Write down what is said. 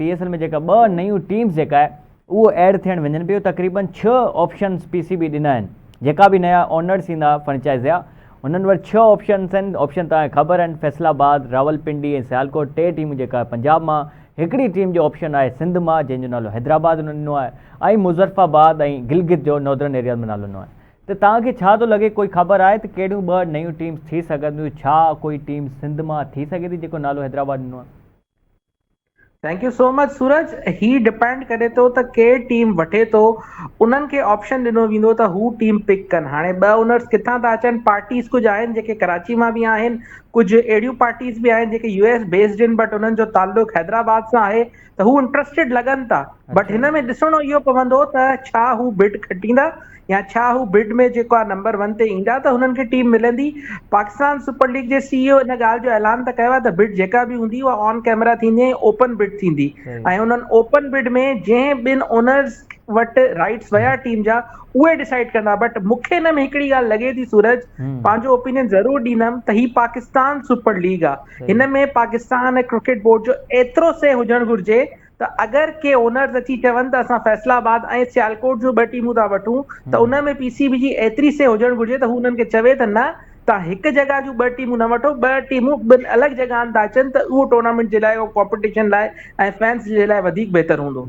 P S L ۾ جيڪا ٻه نيون ٽيمز جيڪا آهي اهو ايڊ ٿيڻ وڃن پيو تقريبن ڇهه آپشنز پي سي بي ڏنا آهن جيڪا به نيا اونرز ايندا فرنچائز جا انهن وٽ ڇهه آپشنز آهن آپشن توهان کي خبر آهن فيصل آباد راولپنڊي ۽ سيالڪوٽ ٽي ٽيمون جيڪا پنجاب مان هڪڙي ٽيم جو آپشن آهي سنڌ مان جنهن جو نالو حيدرآباد انهن ڏنو آهي ۽ مظفر آباد ۽ گلگت جو نادرن ايريا ۾ نالو ڏنو آهي ته توهان کي ڇا ٿو لڳي ڪوئي خبر آهي ته ڪهڙيون ٻه نيون ٽيمز ٿي سگهنديون ڇا ڪوئي ٽيم سنڌ مان ٿي سگهي ٿي جيڪو نالو حيدرآباد ڏنو آهي. Thank you so much Suraj he depend ڪري ٿو ته ڪير ٽيم وٺي ٿو انهن کي آپشن ڏنو ويندو ته هو ٽيم پڪ ڪن هاڻي ٻه اونرز ڪٿان ٿا اچن پارٽيز ڪجهه آهن جيڪي ڪراچي مان به آهن ڪجهه اهڙيون پارٽيز به آهن جيڪي يو ايس بيسڊ آهن بٽ انهن جو تعلق حيدرآباد سان آهي ته هو انٽرسٽيڊ لڳن ٿا بٽ هن ۾ ڏسڻو اهو پوندو ته ڇا هو بڊ کٽيندا يا ڇا هو بڊ ۾ جيڪو آهي نمبر ون تي ايندا ته هنن کي ٽيم ملندي. پاڪستان سپر ليگ جي سي اي او ان ڳالهه جو اعلان ته ڪيو آهي ته بڊ جيڪا به هوندي اها آن ڪيمرا ٿيندي ۽ اوپن بڊ ٿيندي ۽ انهن اوپن بڊ ۾ جنهن ٻن اونرز وٽ رائٽس ويا ٽيم جا اهي ڊسائيڊ ڪندا بٽ مون کي ان ۾ هڪڙي ڳالهه لڳي ٿي سورج پنهنجو اوپينين ضرور ڏيندم ته هي پاڪستان سپر ليگ آهي هن ۾ پاڪستان ڪرڪيٽ بورڊ جو ايترو سي هجڻ گهرجي ته اگر ڪي اونرز اچي چون ته اسان فيصل آباد ۽ سيالڪوٽ جون ٻه ٽيمون ٿا وٺون ته ان ۾ پي سي بي جي ايتري سي هجڻ گهرجي ته هو انهن کي چوي ته نه توهان هڪ جڳهه جون ٻه ٽيمون نه وٺو ٻه ٽيمون ٻن الڳ جڳهن تان اچن ته اهو ٽورنامينٽ جي لاء ڪامپٽيشن لاء ۽ فينس جي لاء وڌيڪ بهتر هوندو.